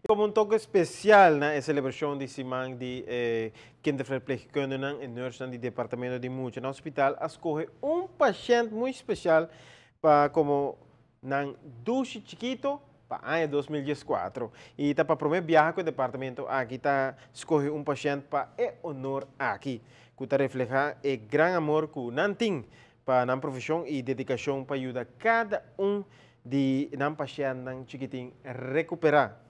Como un toque especial na e celebracion di siman di kinderverpleegkundigen y nurses di departamento di mucha na hospital, a scoge un pashent muy special pa como nan dushi chikito pa aña 2014. Y ta pa prome biaha cu e departamento aki ta scoge un pashent pa e honor aki, cu ta refleha e gran amor cu nan tin pa nan profesion y dedicacion pa yuda cada un di nan pashentnan chikitin recupera.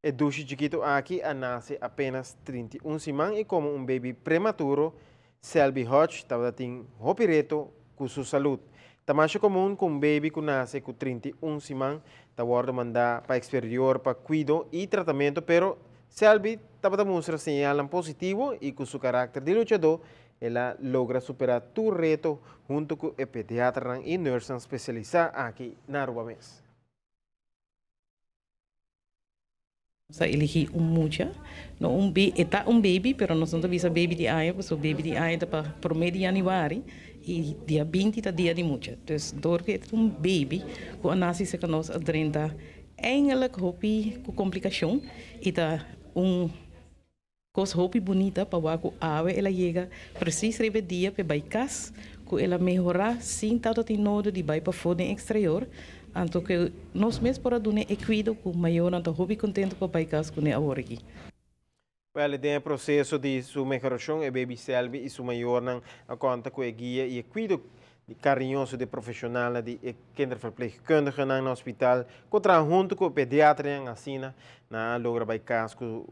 E dushi chikito aki a nace apenas 31 siman y como un baby prematuro, Selby Hodge tabatin hopi reto cu su salud. Ta mas comun cu un baby cu nace cu 31 siman ta wordo manda pa exterior pa cuido y tratamento, pero Selby tabata mustra señal positivo y cu su caracter di luchador, el a logra supera tur reto hunto cu e pediatra y nurse specialisa aki na Aruba mes. Nos a eligi un mucha, no un e ta un baby, pero nos no ta bisa baby di aña, pasobra baby di aña ta pa prome di januari y dia 20 ta dia di mucha. Dus door cu e ta un baby cu a naci cerca nos a drenta eigenlijk hopi cu complicacion y ta un cos hopi bunita pa wak cu awe el a yega precies riba e dia p'e bay cas cu el a mehora sin tabata tin nodo di bay pafó den exterior, anto cu nos mes por a duna e cuido cu mayornan ta hopi contento pa bay cas cune awor aki. Wel, den e proceso di su mehoracion, e baby Selby y su mayornan a conta cu e guia y e cuido cariñoso di profesional di e kinderverpleegkundige na hospital, cu traha hunto cu e pediatra. Asina nan a logra bay cas cu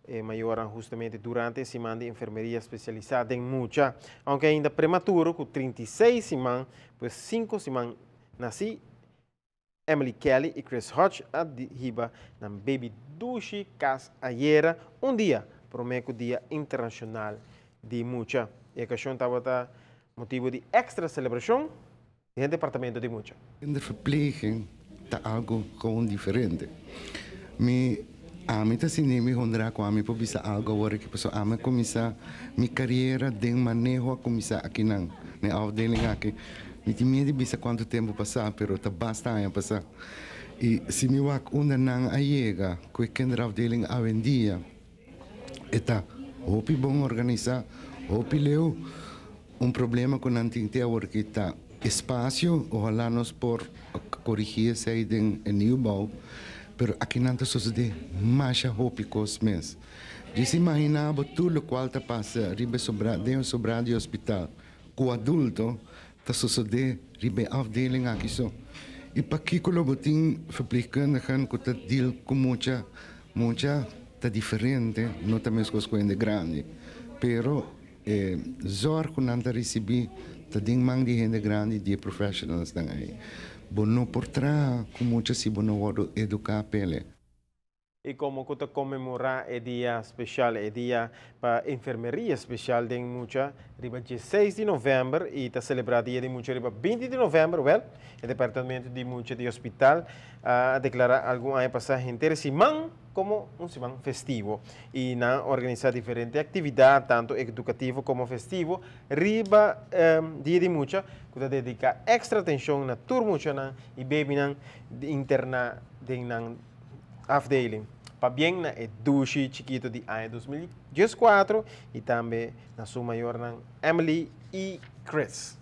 e mayornan justamente durante e siman di enfermeria specialisa den mucha. Aunke ainda prematuro, cu 36 siman, pues 5 siman naci, Emily Kelly y Chris Hodge a hiba nan baby dushi cas ayera, un dia prome cu Dia Internacional di Mucha. E ocasion tabata motibo di extra celebracion den departamento di mucha. Kinderverpleging ta algo gewoon diferente. Ami ta sinti mi honra cu ami por bisa algo awor cu paso ami cuminsa mi carera den maneho, a cuminsa aki nan, na afdeling aki. Mi tin miedo bisa cuanto tempo pasa, pero ta basta aña pasa. Y si mi wak unda nan a yega cu e kinderafdeling awendia, e ta hopi bon organisa, hopi leu. Un problema cu nan tin te awor cu ta espacio, ohala nos por corigi esey den e nieuwbouw, pero aki nan ta sucede masha hopi cos mes. Dus imagina bo tur locual ta pasa riba sobra, den sobra di hospital, cu adulto, ta sucede riba afdeling aki so. Y pakico lo bo tin verpleegkundigen cu ta deal cu mucha, mucha ta diferente, no ta mescos cu hende grandi. Pero zorg cu nan ta ricibi ta den man di hende grandi, di professionals dan ey. Bo no por traha cu mucha si bo no wordo educa p'e. Y como cu ta conmemora e dia special, e dia pa enfermeria special den mucha, riba 16 di november, y ta celebra dia di mucha riba 20 di november, wel, e departamento di mucha di hospital a declara algun aña pasa henter siman como un siman festivo. Y nan a organisa diferente actividad, tanto educativo como festivo, riba dia di mucha, cu ta dedica extra atencion na tur muchanan y babynan interna den nan afdeling. Pabien na e dushi chikito di aña 2014 y tambe na su mayornan, Emily y Chris.